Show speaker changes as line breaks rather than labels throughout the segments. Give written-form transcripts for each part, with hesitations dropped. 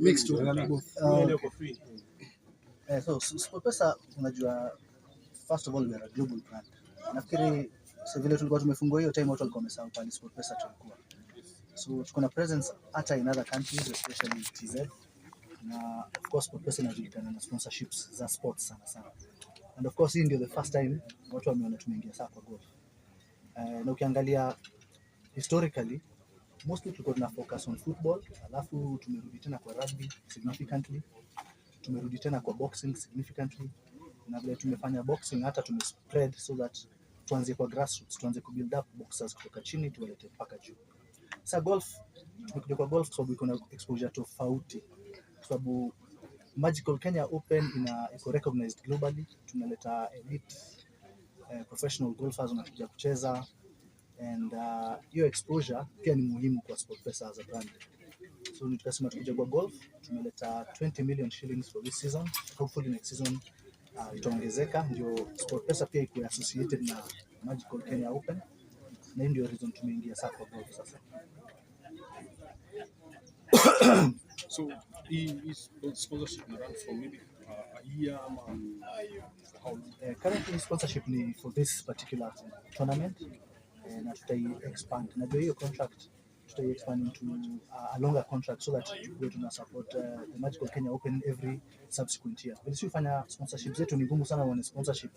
Mixed both. So SportPesa unajua, first of all we are a global brand. Nafikiri sasa vile tulikuwa tumefungua hiyo time watu walikuwa wamesahau pale SportPesa tulikuwa. So tuko na presence hata in other countries especially TZ. Na of course SportPesa inajulikana na sponsorships za sports sana. And of course hii ndio the first time watu wameona tumeingia sasa kwa golf. Na ukiangalia historically mostly tulikuwa tuna focus on football, alafu tumerudi tena kwa rugby significantly, tumerudi tena kwa boxing significantly, na vile tumefanya boxing hata tumespread so that tuanze kwa grassroots, tuanze kubuild up boxers kutoka chini tuwalete mpaka juu. Sasa golf, tumekuja kwa golf kwa sababu iko na exposure tofauti, kwa sababu Magical Kenya Open iko recognized globally, tunaleta elite professional golfers wanakuja kucheza, and hiyo exposure pia ni muhimu kwa SportPesa as a brand. So tukasema tukija kwa golf tumeleta 20 million shillings for this season. Hopefully next season itaongezeka, ndio SportPesa pia iko associated na Magical Kenya Open, na ndio reason tumeingia sasa kwa golf sasa.
So is sponsorship run for maybe a year how
currently sponsorship ni for this particular tournament, na tutai-expand. Najua hiyo contract tutai-expand into a longer contract so that we tuna support the Magical Kenya Open every subsequent year. Vile sifanya sponsorship zetu ni ngumu sana wana sponsorship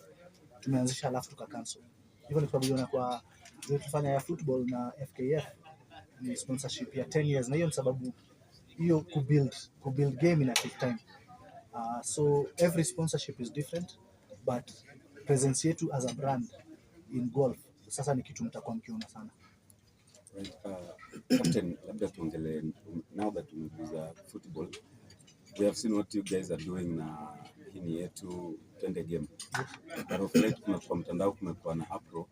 tumeanzisha alafu tuka-cancel. Hivyo ni sababu yana kwa vile tufanya ya football na FKF ni sponsorship ya 10 years, na hiyo ni sababu hiyo kubuild game ina take time. So every sponsorship is different, but presence yetu as a brand in golf sasa ni kitu mtakuwa mkiona sana.
Right. Captain, labda tuongele now that tumeguza football, we have seen what you guys are doing na hini yetu Twende Game. But of late kumekuwa mtandao, kumekuwa na Apro,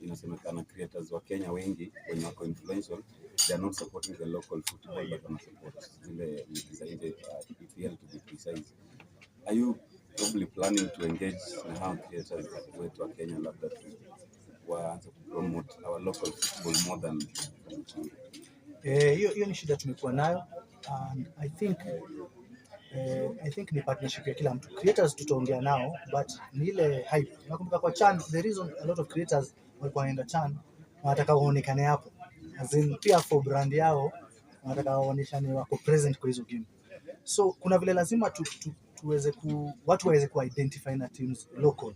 inasemekana creators wa Kenya wengi wenye wako influential, they are not supporting the local football but wana support zile za nje, EPL to be precise. Are you probably planning to engage na how creators wetu wa Kenya labda waanze kupromote our local football more than
hiyo ni shida tumekuwa nayo. I think ni partnership ya kila mtu. Creators tutaongea nao, but ni ile hype. Nakumbuka kwa Chan, the reason a lot of creators walikuwa wanaenda Chan wanataka waonekane hapo, as in pia for brand yao wanataka waoneshane wako present kwa hizo game. So kuna vile lazima watu waweze ku identify na teams local.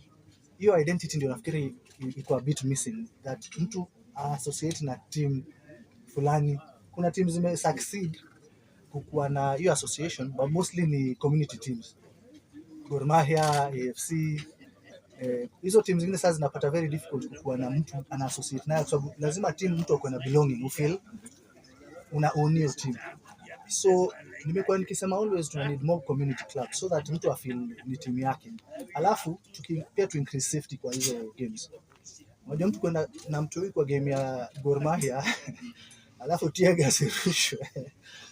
Hiyo identity ndio nafikiri iko a bit missing, that mtu associate na team fulani. Kuna teams zime succeed kukuwa na hiyo association, but mostly ni community teams. Gor Mahia, AFC, hizo teams zingine sasa zinapata very difficult kukuwa na mtu ana associate nayo, kwa sababu lazima team mtu akwe na belonging, ufeel una own your team. So nimekuwa nikisema always tuna need more community clubs so that mtu afeel ni team yake. Alafu pia to increase safety kwa hizo games. Unajua mtu kwenda na mtu kwa game ya Gor Mahia alafu tear gas irushwe,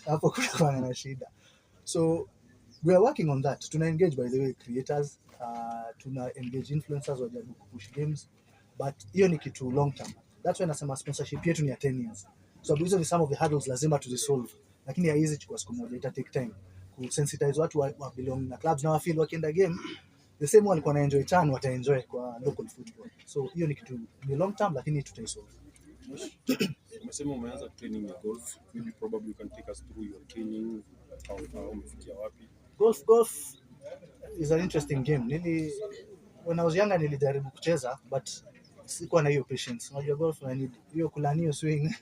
hapo kuna na shida. So we are working on that. Tuna engage by the way creators, tuna engage influencers wajaribu kupush games, but hiyo ni kitu long term. That's why nasema sponsorship yetu ni ya 10 years. So hizo ni some of the hurdles lazima tuzisolve, lakini haiwezi chukua siku moja, ita take time ku sensitize watu wa belong na clubs na wa feel wakienda game the same walikuwa na enjoy Chan wata enjoy kwa local football. So hiyo ni kitu ni long term, lakini tutaisolve.
Umesema umeanza training ya golf, maybe probably you can take us through your training, how umefikia wapi?
Golf is an interesting game. When I was younger nilijaribu kucheza, but sikuwa na hiyo patience. Unajua golf na need hiyo kulani swing.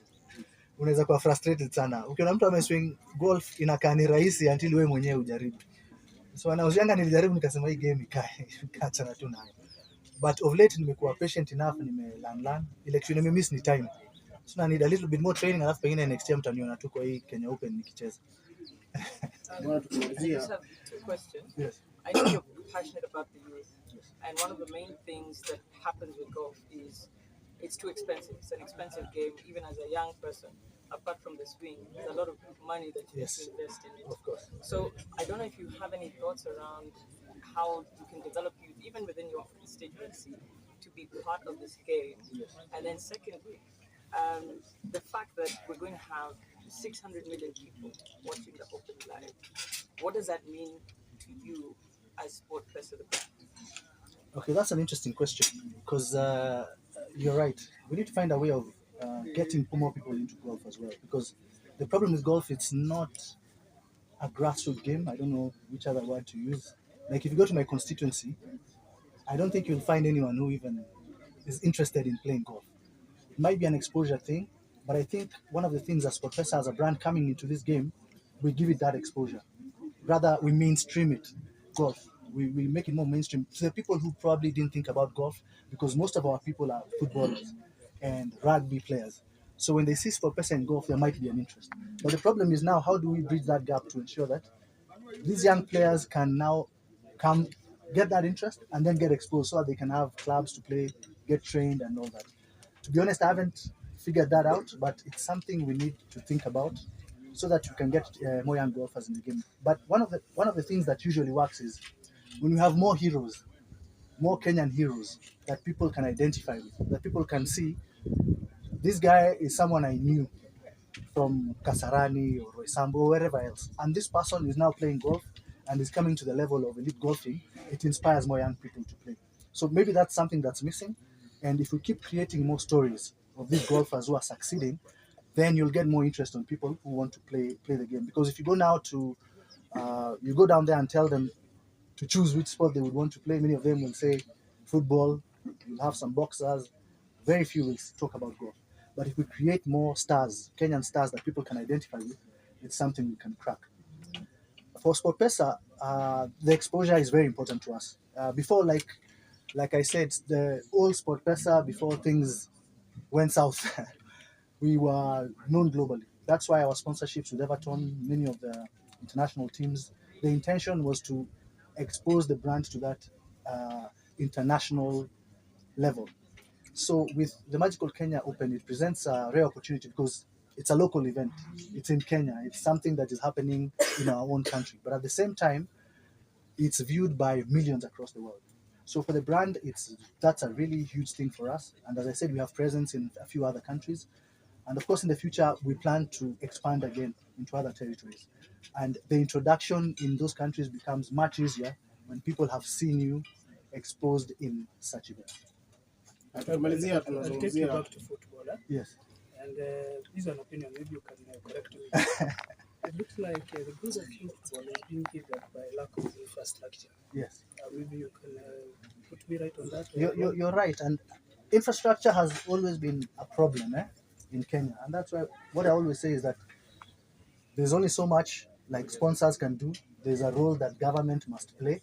Unaweza kuwa frustrated sana. Ukiona mtu ameswing golf inakaa ni rahisi until wewe mwenyewe ujaribu. So when I was younger nilijaribu nikasema hii game ikaachana tu nayo. But of late nimekuwa patient enough, learn. Election nimemiss ni time. So I need a little bit more training, alafu pengine next year mtaniona tu kwa hii Kenya Open nikicheza.
I just have two questions.
Yes.
I know you're passionate about the youth, and one of the main things that happens with golf is it's too expensive. It's an expensive game, even as a young person. Apart from the swing, there's a lot of money that you have to invest in it.
Of course.
So I don't know if you have any thoughts around how you can develop youth, even within your constituency, to be part of this game.
Yes.
And then secondly, the fact that we're going to have 600 million people watching the Open live. What does that mean to you as SportPesa the brand?
Okay, that's an interesting question because you're right. We need to find a way of getting more people into golf as well, because the problem with golf, it's not a grassroots game. I don't know which other word to use. Like if you go to my constituency, I don't think you'll find anyone who even is interested in playing golf. It might be an exposure thing, but I think one of the things as SportPesa as a brand coming into this game, we give it that exposure. Rather, we mainstream it, golf. We make it more mainstream to the people who probably didn't think about golf, because most of our people are footballers and rugby players. So when they see SportPesa in golf, there might be an interest. But the problem is now, how do we bridge that gap to ensure that these young players can now come get that interest and then get exposed so that they can have clubs to play, get trained and all that. To be honest, I haven't figured that out, but it's something we need to think about so that you can get more young golfers in the game. But one of the things that usually works is when you have more heroes, more Kenyan heroes that people can identify with, that people can see, this guy is someone I knew from Kasarani or Roysambu or wherever else. And this person is now playing golf and is coming to the level of elite golfing. It inspires more young people to play. So maybe that's something that's missing. And if we keep creating more stories of these golfers who are succeeding, then you'll get more interest on people who want to play the game. Because if you go now to, you go down there and tell them to choose which sport they would want to play, many of them will say football, you'll have some boxers, very few will talk about golf. But if we create more stars, Kenyan stars that people can identify with, it's something we can crack. For SportPesa, the exposure is very important to us. Before, like I said, the old SportPesa, before things went south, we were known globally. That's why our sponsorships with Everton, many of the international teams, the intention was to expose the brand to that international level. So with the Magical Kenya Open, it presents a rare opportunity because it's a local event. It's in Kenya. It's something that is happening in our own country. But at the same time, it's viewed by millions across the world. So for the brand, that's a really huge thing for us. And as I said, we have presence in a few other countries. And of course, in the future, we plan to expand again into other territories. And the introduction in those countries becomes much easier when people have seen you exposed in such events.
Tumalizia
I'll take you
tunazungumzia
back to football.
Yes.
And this is an opinion, maybe you can correct me. It looks like the growth of football is being hindered by lack of infrastructure.
Yes.
Maybe you can put me right on that.
You're right. And infrastructure has always been a problem in Kenya. And that's why what I always say is that there's only so much like sponsors can do. There's a role that government must play.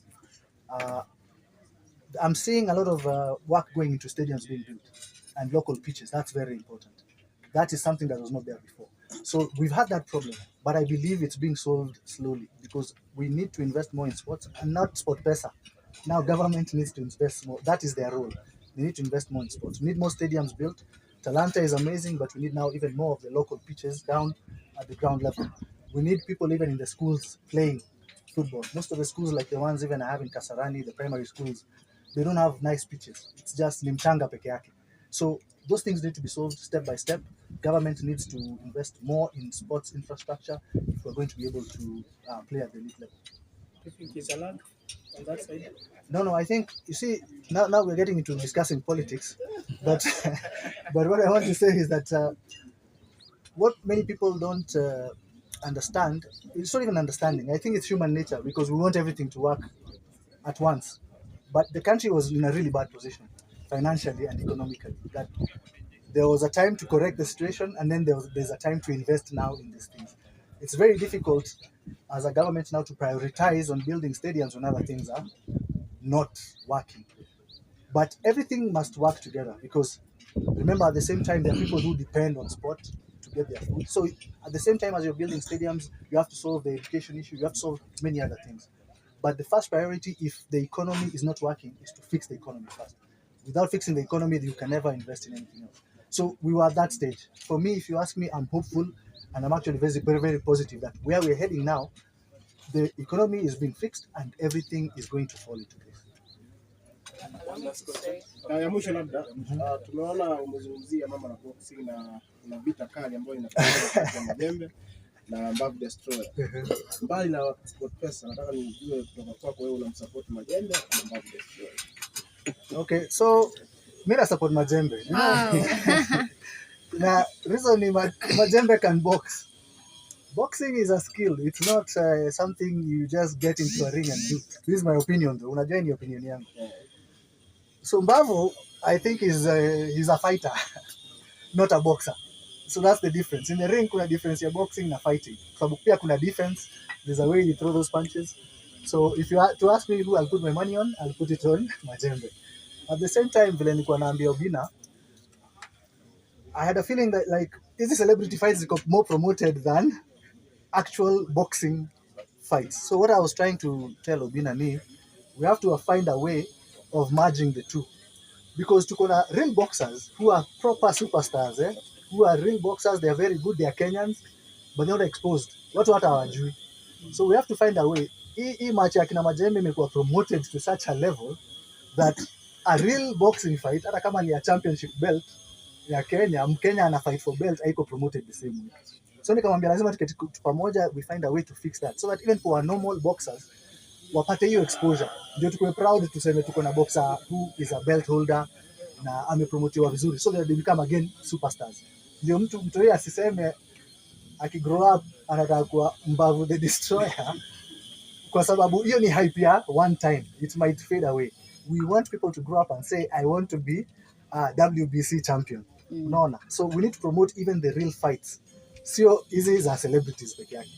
I'm seeing a lot of work going into stadiums being built and local pitches. That's very important. That is something that was not there before. So we've had that problem, but I believe it's being solved slowly because we need to invest more in sports and not SportPesa. Now government needs to invest more. That is their role. They need to invest more in sports. We need more stadiums built. Talanta is amazing, but we need now even more of the local pitches down at the ground level. We need people even in the schools playing football. Most of the schools, like the ones even I have in Kasarani, the primary schools, they don't have nice pitches. It's just limchanga peke yake. So those things need to be solved step by step. Government needs to invest more in sports infrastructure if we're going to be able to play at the elite level.
Do you think it's a lag on that side?
No, I think, you see, now we're getting into discussing politics, but but what I want to say is that what many people don't understand, it's not even understanding. I think it's human nature because we want everything to work at once. But the country was in a really bad position, financially and economically. That there was a time to correct the situation, and then there's a time to invest now in these things. It's very difficult as a government now to prioritize on building stadiums when other things are not working. But everything must work together because remember, at the same time, there are people who depend on sport to get their food. So at the same time as you're building stadiums, you have to solve the education issue, you have to solve many other things. But the first priority, if the economy is not working, is to fix the economy first. Without fixing the economy, you can never invest in anything else. So we were at that stage. For me, if you ask me, I'm hopeful and I'm actually very, very, very positive that where we're heading now, the economy is being fixed and everything is going to fall into place.
Allow me to say,
ya mwisho labda tumeona umezungumzia mambo na boxing na kuna vita kali ambayo inafanyika kati ya Majembe na Mbavu Destroyer. Mbali na SportPesa, nataka nijue kutoka kwako wewe unamsupport Majembe na Mbavu Destroyer.
Okay, so mimi na support Majembe. You know? Na reason ni Majembe can box. Boxing is a skill. It's not something you just get into a ring and do. This is my opinion though. Unajua ni opinion yangu. So Mbavu, I think he's a fighter, not a boxer. So that's the difference. In the ring kuna difference ya boxing na fighting. Sababu pia kuna defense. There's a way you throw those punches. So if you are to ask me who I'll put my money on, I'll put it on Majembe. At the same time, vile nilikuwa naambia Obina, I had a feeling that like these celebrity fights got more promoted than actual boxing fights. So what I was trying to tell Obina ni, we have to find a way of merging the two. Because tuko na real boxers who are proper superstars, who are real boxers, they are very good, they are Kenyans, but they're not exposed. Watu hata hawajui. So we have to find a way. Hii match ya kina Majembe imekuwa promoted to such a level that a real boxing fight, hata kama ni a championship belt ya Kenya, Mkenya ana fight for belt, haiko promoted the same way. So nikamwambia lazima tuketi pamoja, we find a way to fix that. So that even for our normal boxers, wapate hiyo exposure. Ndio tukue proud tuseme tuko na boxer who is a belt holder na amepromotiwa vizuri. So that they become again superstars. Ndio mtu yeye asiseme akigrow up anataka kuwa Mbavu the Destroyer. Kwa sababu hiyo ni hype ya one time. It might fade away. We want people to grow up and say, I want to be a WBC champion. Unaona? So we need to promote even the real fights. Sio hizi za celebrities peke yake.